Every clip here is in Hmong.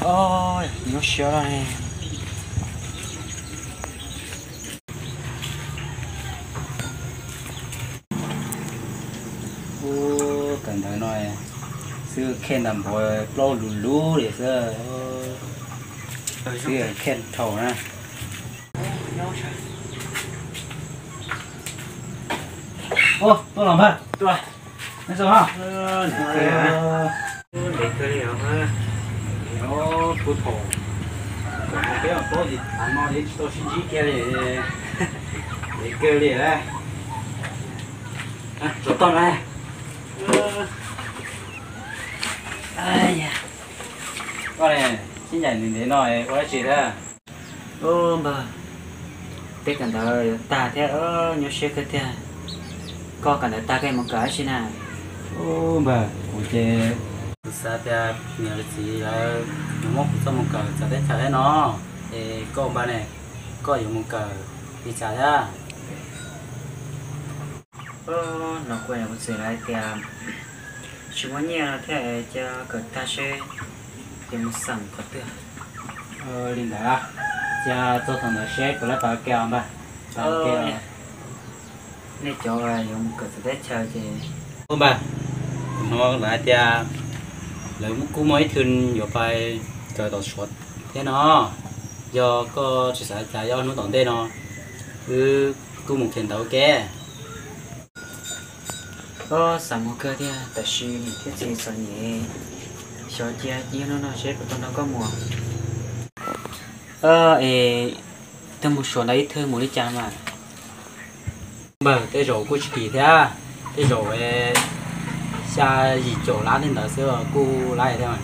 Oj, nyuaj siab loj ne. Ub, kawm ntawv no xwb kheej ntag npaum plaub lug lug li xwb, xwb kheej dhau na. Ub, tuaj los npawg. Ntev kawg li os. Peb thaum peb paub tsis tav no li tsis tau sib ntsib kiag li. Ntev kawg li. Tau toj na. Koj ne, sib ncaim ntev ntev no ua dab tsi thiab? Ub npawg, peb kawm ntawv yuav tag thiab, nyuaj siab kawg tiag. Koj kawm ntawv tag koj mus kawm dab tsi na? Ub npawg, kuv ces kuv xav tias niam txiv lawv yuav muab kuv txoj mus kawm txawv teb chaws thiab no, es koj npawg ne, koj yuav mus kawm li cas thiab? No kuv txiv lawv hais tias tsis muaj nyiaj no thiab, cia kawm tag seb yuav mus xeem qhov twg. Li ntawd, cia txog thaum ntawd seb puas laib pab ke npawg. Nej cov yuav mus kawm txawv teb chaws ces, ub npawg, kuv hnov lawv hais tias lawv kuj muaj ib thwm yuav pais kawm tom Suav thiab no. Yog koj tsis xav cas ib ob hnub tom ntej no wb kuj mus kawm ntawv ua ke. Koj xav mus kawg thiab, tab sis niam thiab txiv txom nyem, xyov cia ib hnub no seb puas tau nrog koj mus. Es twb mus Suav ntawd ib thwm mus li cas mas? Npawg, tej zaum kuj tsis kim thiab, tej zaum xya yim caum lab tej ntawd xwb kuj laib thiab mas.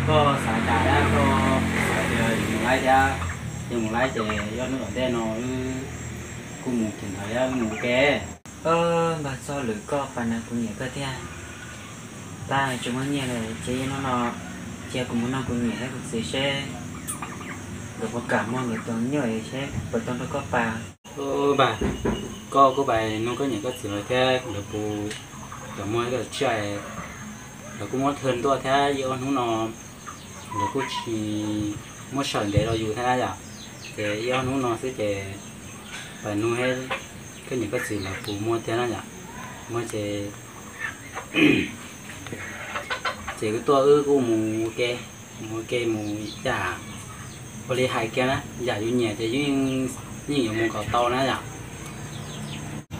Koj xav cas thiab, koj xav tias yuav mus laib thiab, yog mus laib ces ib ob hnub tom ntej no wb kuj mus kawm ntawv thiab wb mus ua ke. Npawg, txog lwm koj pab nrog kuv niam koj thiab. Tab tsis muaj nyiaj li ces ib hnub no cia kuv mus nrog kuv niam thiab kuv txiv seb nkawd puas kam muag nkawd tus nyuj seb puas tau nrog koj pab. Npawg, koj kuj pab nrog koj niam koj txiv lawv thiab, nkawd puas kam muag koj tus tsiaj, lawv kuj muab thwm tuaj thiab ib ob hnub no nkawd kuj tsis muab sawv ntev rau yus thiab na yom. Ces ib ob hnub no xwb ces pab nrog koj niam koj txiv lawv puas muag thiab na yom. Muag ces ces wb tuaj wb kuj mus ua ke, mus ua ke mus yam ua li hais kiag na, yam yus nyiam ces yeej yuav mus kom tau na yom.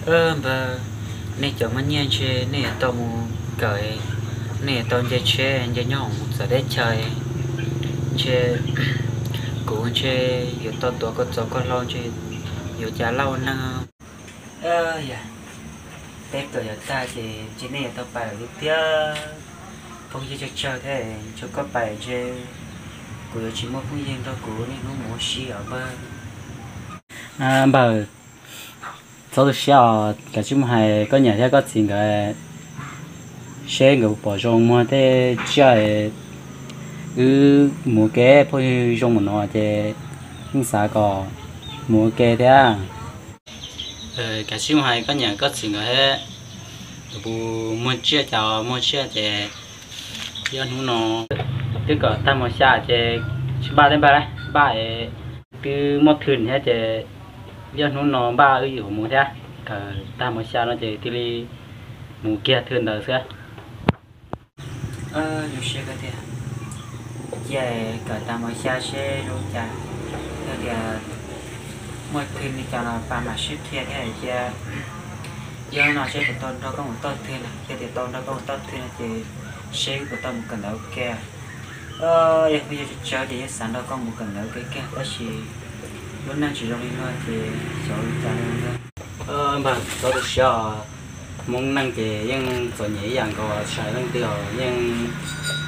Npawg, nej cov muaj nyiaj ntshe nej yuav tau mus kawm, nej yuav tau nce tsheb nce nyob hoom mus txawv teb chaws, ntshe kuv ntshe yuav tau tuav koj txoj koj hlau ntshe yuav cas lauj neeg. Yog peb kawm yuav tag ces ntshe nej yuav tau pais lawm tiag. Phooj ywg tsawg tsawg thiab, tsuas koj pais ntshe kuv yuav tsis muaj phooj ywg nrog kuv niaj hnub mus ua si os npawg. Npawg, txhob tu siab os, kav tsij mus hais koj niam thiab koj txiv nkawd seb nkawd pom zoo muag tej tsiaj, wb mus ua ke, phooj ywg zoo mus no ces yeej xav kom mus ua ke thiab. Kav tsij mus hais koj niam koj txiv nkawd thiab, nkawd puas muag tsiaj, cas muag tsiaj ces ib ob hnub no twb kom tag mos xya ces tsis npaj tej npaj lawm, npaj twb muab thwm thiab ces ib ob hnub no npaj wb yuav mus thiab. Kom tag mos xya no ces cia li mus kiag thwm ntawd xwb. Zoo siab kawg tiag. Cia kom tag mos xya seb zoo cas, yog tias muaj thwm li cas los pab mam sib qhia thiab cia. Yog no seb puas tau nrog koj mus toj thwm na, yog tias tau nrog koj mus toj thwm no ces seb puas tau mus kawm ntawv ua ke. Yog phooj ywg tsawg tsawg ces yeej xav nrog koj mus kawm ntawv ua ke kiag tab sis lub neej tsis zoo li no ces xyov li cas li. Npawg, txhob tu siab os, Hmoob neej ces yeej txom nyem ib yam nkaus, tsis hais leej twg os yeej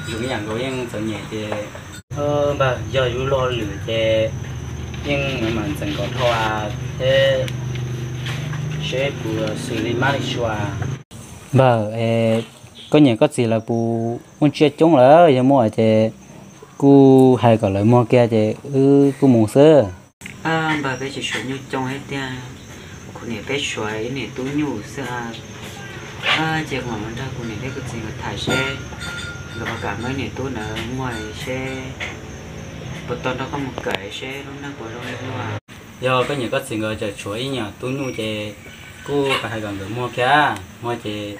zoo ib yam nkaus, yeej txom nyem ces npawg, yog yus luag lwm ces yeej mam ntxeev nkaus dhau thiab, seb puas xws li mab li sua. Npawg, koj niam koj txiv lawv puas muaj tsiaj coob lawm? Yog muaj ces kuj hais kom lawv muag kiag ces wb kuj mus xwb. Npawg, peb tsis suav nyuj coob thiab tiag, kuv niam peb suav ib niam tub nyuj xwb. Ces kuv mam mus nrog kuv niam thiab kuv txiv nkawd tham seb nkawd puas kam muab ib niam tub ntawd muag seb puas tau nrog koj mus kawm seb lub neej puas zoo li ua. Yog koj niam koj txiv nkawd tseem tshuav ib niam tub nyuj ces kuj hais kom nkawd muag kiag, muag ces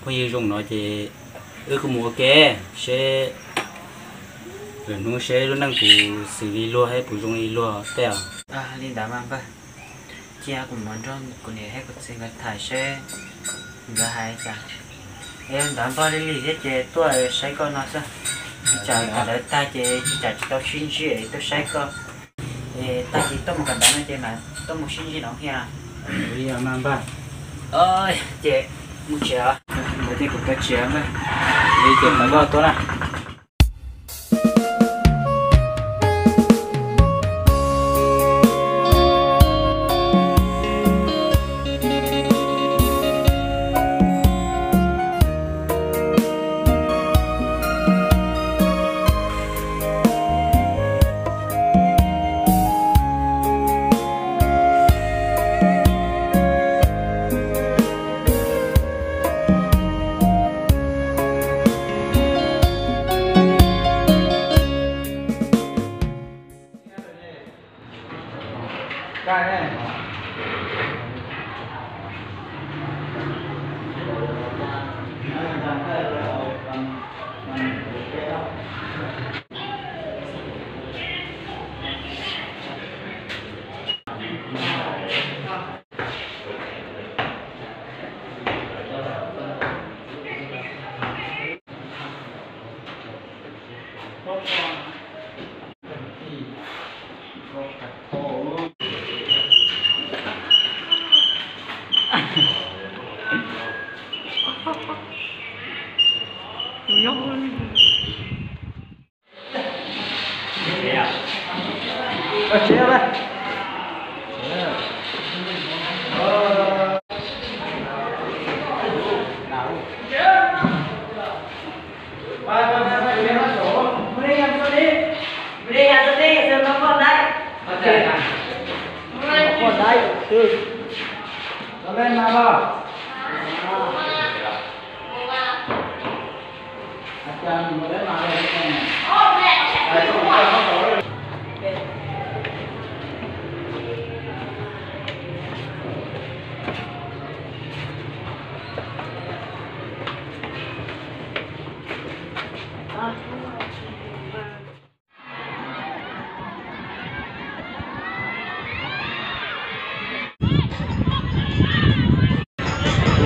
phooj ywg zoo no ces wb kuj mus ua ke seb lwm hnub seb lub neej puas xws li luag thiab puas zoo li luag tej os. Li ntawd mas npawg, cia kuv mus nrog kuv niam thiab kuv txiv nkawd tham seb nkawd hais cas. Es ntawd npawg, li lim thiab ces tuaj saib koj no xwb. Tsis tsam kawm ntawv tag ces tsis tsam tsis tau sib ntsib es tuaj saib koj. Es tag kis tuaj mus kawm ntawv no ces mam tuaj mus sib ntsib no thiab. Ces mus tsev os. Ntawd ces kuv tau tsev npawg. Li ces mam tuaj na.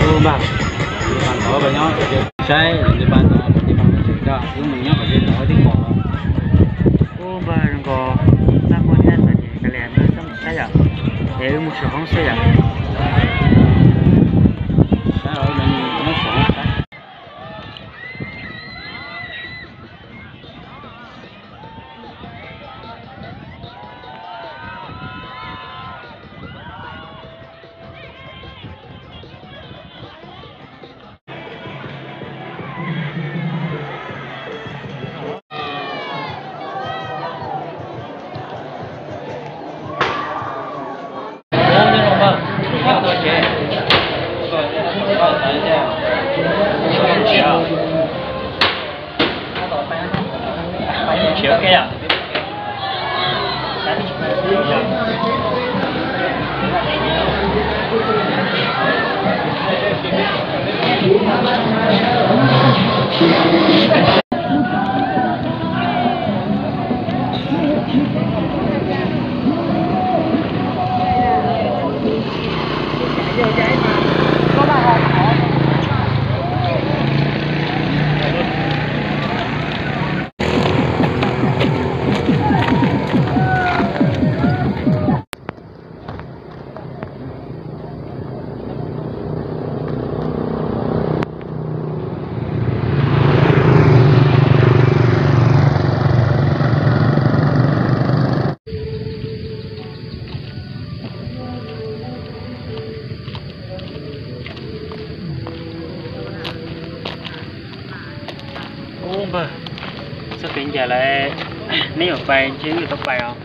Ub npawg, npawg ntawd nyob saib npawg ntawd, wb mus nyob qhov twg ntawd twb pom. Ub npawg, zoo nkaus txaj muag thiab txom nyem kawg li, wb mus saib yom. Es wb mus saum hoob xwb yom. Saib os, nyob saum hoob saib. Kev ncaim lawm, neb yuav pais ntshe wb yuav tau pais os.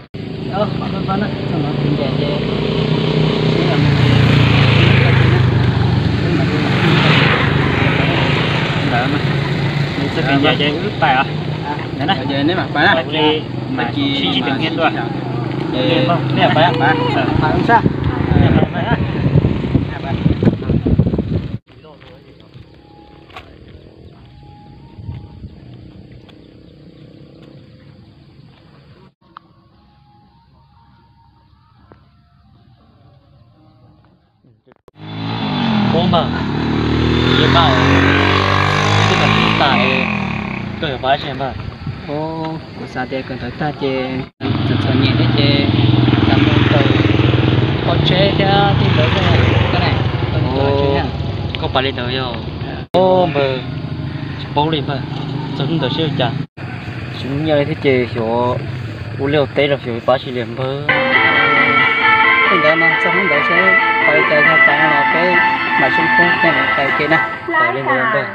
Neb txoj kev ncaim ces wb pais os. Neb mam pais na, mam sib ntsib tus nyiaj tuaj. Ub npawg, yog koj, wb twb kawm ntawv tag, koj yuav pab tsi npawg? Ub, kuv xav tias kawm ntawv tag ces txom txom nyem thiab ces xav mus kawm pov tsheb thiab tej ntawd xwb. Koj ne? Koj pab li ntawd yog? Ub npawg, tsis paub li npawg, txog hnub ntawd seb ua cas. Tsis muaj nyiaj li thiab ces xyov ua liaj ua teb los xyov pab tsi li npawg. Tej ntawd mas txog hnub ntawd seb pab li cas, yog pab no los peb mam sib pab peb pais ua ke na. Pab li ntawd npawg.